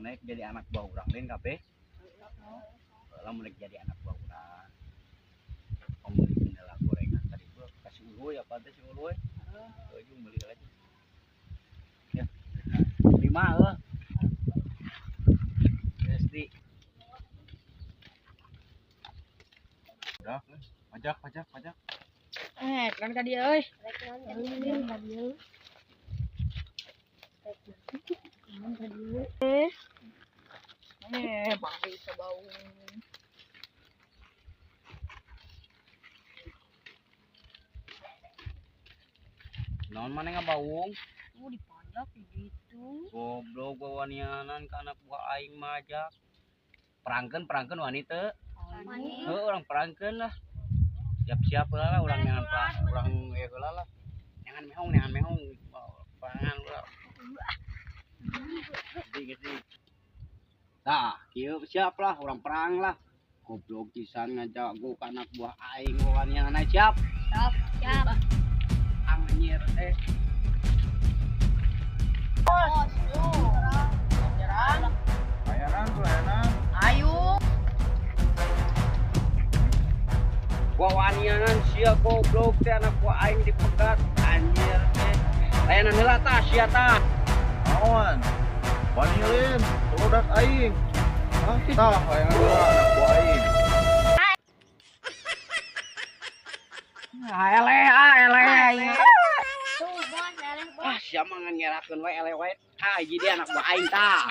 Lamun jadi anak buah urang lain kabeh. Lamun jadi anak buah urang. Pembeli kendala gorengan tadi gua kasih uluy apa teh si uluy. Heeh, jeung beli lagi. Ya. 5 heuh. SD. Udah, pajak pajak pajak. Kan ka dieu euy. Ka dieu. Bau bau. Naon maneh ngabaung? Dipanjak gitu. Goblok wawanianan ka anak buah aing majak. Perangkeun wani teu? Wani. Heuh, urang perangkeun lah. Siap-siap heula lah urang neangan urang ieu heula lah. Neangan mehong perangan heula. Gede. Tah, kieu siap lah urang perang lah. Goblok pisan ngajago ka anak buah aing wawanianan siap. Siap, siap. Anjir teh. Bos, yo. Jarang. Layanan tuh layanan. Ayo. Wawanianan sia goblok teh anak buah aing dipegat anjir teh. Layanan heula tah sia tah. Naon? Wanilin, produk aing. Hah? Tah layanan heula anak buah aing. Ah, eleh ah eleh. Tuh, bos, eleh, bos. Ah, sia mah ngan ngerakeun wae eleh wae. Ah, jadi anak buah aing tah.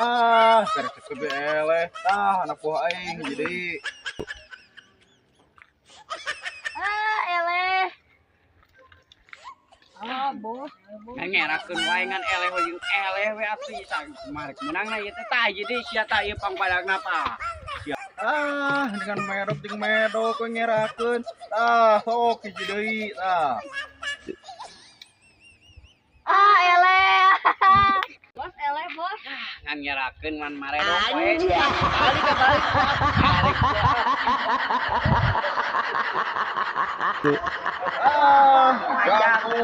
Ah, karek gede eleh. Tah anak buah aing jadi. Ah, eleh. Ah, bos. Ngan ngerakeun wae ngan eleh we jeung eleh we atuh marek meunangna ieu teh tah jadi sia tah ieu pangpadagna tah. Ah, dengan medok jeung medok we ngerakeun. Tah, sok hiji deui tah. Ah, eleh. Bos, eleh, bos. Ngan ngerakeun ngan maredok wae. Balik ke balik. Ah, jago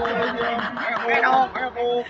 medok medok.